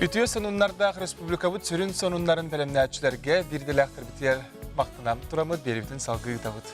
Үтүө сонуннардаах республикабыт сүрүн сонуннарын бэлэмнээччилэргэ биирдэлээхтэрбитигэр махтанан тураммыт биэрэбитин салгыы ыытабыт.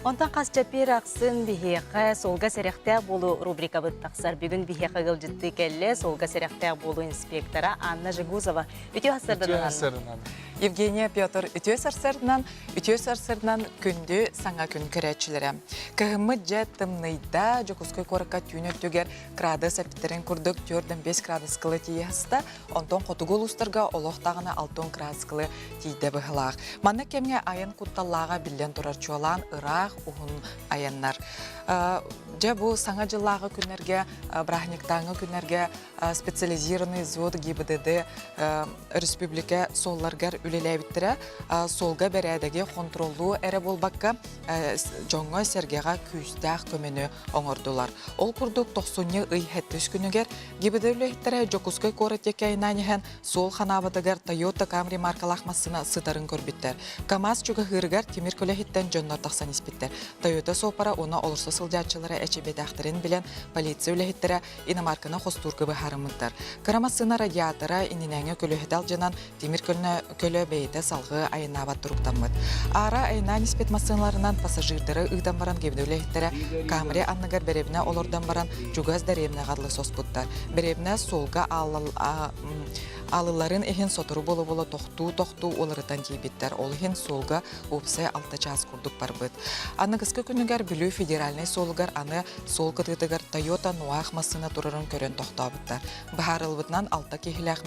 Онтон хас чэппиэр ахсын биһиэхэ «Суолга сэрэхтээх буолуу» рубрикабыт тахсар. Бүгүн биһиэхэ ыалдьыттыы кэллэ суолга сэрэхтээх буолуу инспектора Анна Жегузова. Үтүө сарсыарданан. Үтүө сарсыарданан. Евгения Петр үтүө сарсыарданан, үтүө сарсыарданан күндү саҥа күн көрөөччүлэрэ. Кыһыммыт дьэ тымныйда, Дьокуускай куоракка түүн өттүгэр Кыраадыс эппиттэрин курдук 4-5 градускалы тиийэ сыста, онтон хотугу улуустарга олох даҕаны 6 градускалы тиийдэ быһылаах. Маннык кэмҥэ айан кутталлааҕа биллэн турар чуолаан ыраах уһун айаннар. Дьэ бу саҥа дьыллааҕы күннэргэ, бырааһынньыктааҥы күннэргэ специализированный взвод ГИБДД республика суолларыгар үлэлээбиттэрэ. Суолга бэрээдэги хонтуруоллуу эрэ буолбакка, дьоҥҥо-сэргэҕэ күүстээх көмөнү оҥордулар. Ол курдук тохсунньу ый сэттис күнүгэр ГИБД үлэһиттэрэ Дьокуускай куорат диэки айаннаан иһэн суол ханаабатыгар Toyota Camry маркалаах массыына сытарын көрбүттэр. КАМАЗ чугаһыырыгар тимир көлөһүттэн дьоннор тахсан испиттэр. Toyota суоппара уонна олорсо сылдьааччылара эчэйбэтэхтэрин билэн полиция үлэһиттэрэ иномарканы хостуурга быһаарыммыттар. Кыра массыына радиатора иннинээҥи көлөһөтө алдьанан тимир көлө бэйэтэ салгыы айаннаабат туруктаммыт. Аара айаннаан испит массыыналарынан пассажирдары ыытан баран ГИБД үлэһиттэрэ Камри анныгар бэрэбинэ олордон баран чугас дэриэбинэҕэ дылы соспуттар. Бэрэбинэ суолга аалылларын иһин сотору буола-буола тохтуу-тохтуу уларытан тиийбиттэр. Ол иһин суолга уопсай алта чаас курдук барбыт. Аныгыскы күнүгэр Бүлүү федеральнай суолугар аны суол кытыытыгар Toyota Нуах массыына турарын көрөн тохтообуттар. Быһаарыллыбытынан алта киһилээх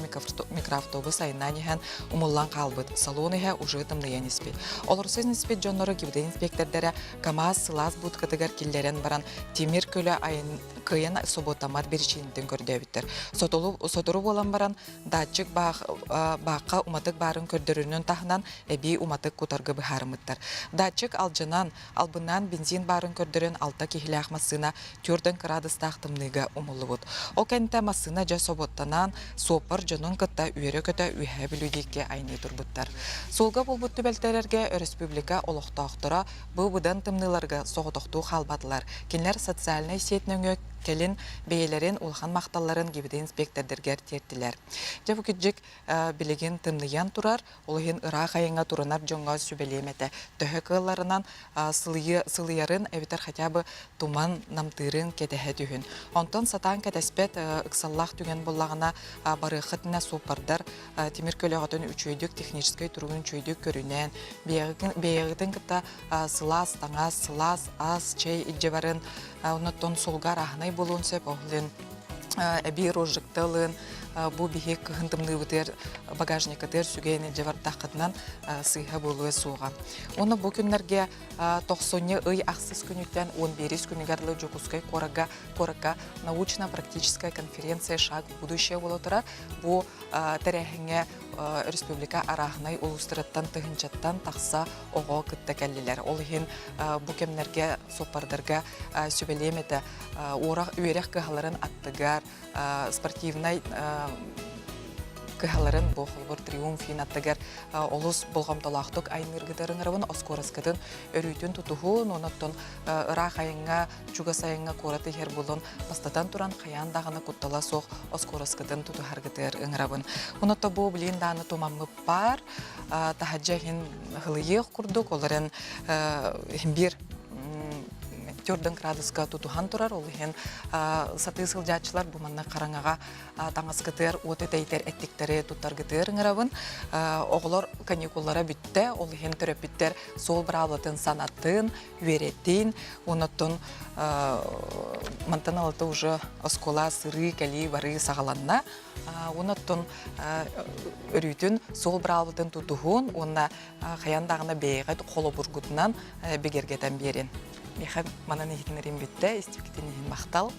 микроавтобус айаннаан иһэн умуллан хаалбыт, салон иһэ уже тымныйан испит. Олорсон испит дьоннору ГИБД инспектордара КАМАЗ сылаас будкатыгар киллэрэн баран тимир көлө айан кыайан собуоттаммат биричиинэтин көрдөөбүттэр. Сотору буолан баран датчик баахха уматык баарын көрдөрөрүнэн таһынан эбии уматык кутарга быһаарыммыттар. Датчик алдьанан, албыннаан бензин баарын көрдөрөн алта киһилээх массыына 4 кыраадыстаах тымныыга умуллубут. Ол кэннитэ массыына дьэ собуоттанан, суоппар дьонун кытта үөрэ-көтө Үөһээ Бүлүү диэки айанныы турбуттар. Суолга буолбут түбэлтэлэргэ өрөспүүбүлүкэ олохтоохторо бу быдан тымныыларга соҕотохтуу хаалбатылар. Кинилэр социальнай сеть нөҥүө кэлин бэйэлэрин улахан махталларын ГИБД инспектордарыгар тиэртилэр. Дьэ бу кырдьык билигин тымныйан турар, Ол иһин ыраах айаҥҥа турунар дьоҥҥо сүбэлиэм этэ. Төһө кыалларынан сылыйарын эбэтэр хотя бы туман намтыырын кэтэһэ түһүн. Онтон сатаан кэтэспэт ыксаллаах түгэн буоллаҕына барыаххыт иннэ суоппардар тимир көлөҕөтүн үчүгэйдик техническэй туругун үчүгэйдик көрүнэн бэйэҕитин кытта сылаас таҥас, сылаас ас, чэй илдьэ барын оннуттан суолга арааһынай буолуон сөп. Ол иһин эбии розжигта ылын, бу биһи кыһын тымныыбытыгар багажникытыгар сүгэйин илдьэ бардаххытынан сыыһа буолуо суоҕа. Уонна бу күннэргэ тохсунньу ый ахсыс күнүттэн 11 күнүгэр дылы Дьокуускай куоракка куоракка научно-практическая конференция «Шаг в будущее» буола турар. Бу тэрээһиҥҥэ республика арааһынай улуустарыттан тыһыынчаттан тахса оҕо кытта кэллилэр. Ол иһин бу кэмнэргэ суоппардарга сүбэлиэм этэ үөрэх кыһаларын аттыгар спортивнай кыһаларын бу холобур триумф иин аттыгар олус болҕомтолоохтук айныыргытар ыҥырабын оскуораскытын өрүүтүн тутуһун онон ыраах айаҥҥа чугас айаҥҥа куорат иһэр булун бастатан туран хайаан даҕаны куттала суох оскуораскытын тутуһаргытыгар ыҥырабын. Оното бу билин дааны тумаммыт баар таһырдьа иһин хылыйыах курдук ол эрэн биир төрдөн градуска тутуһан турар ол иһин сатыы сылдьааччылар бу манна хараҥаҕа таҥаскытыгар уот этэйтэр эттиктэри туттаргытыгар ыҥырабын оҕолор каникуллара бүттэ ол иһин төрөппүттэр суол быраабылатын санатын үөрэтин оннуттан мантан алата уже оскуола сырыы кэлии барыы саҕаланна оннуттан өрүүтүн суол быраабылатын тутуһун уонна хайан даҕаны бэйэҕит холобургутунан бигэргэтэн биэрин. Миэхэ манан иһитиннэрим бүттэ, истибиккитин иһин махтал.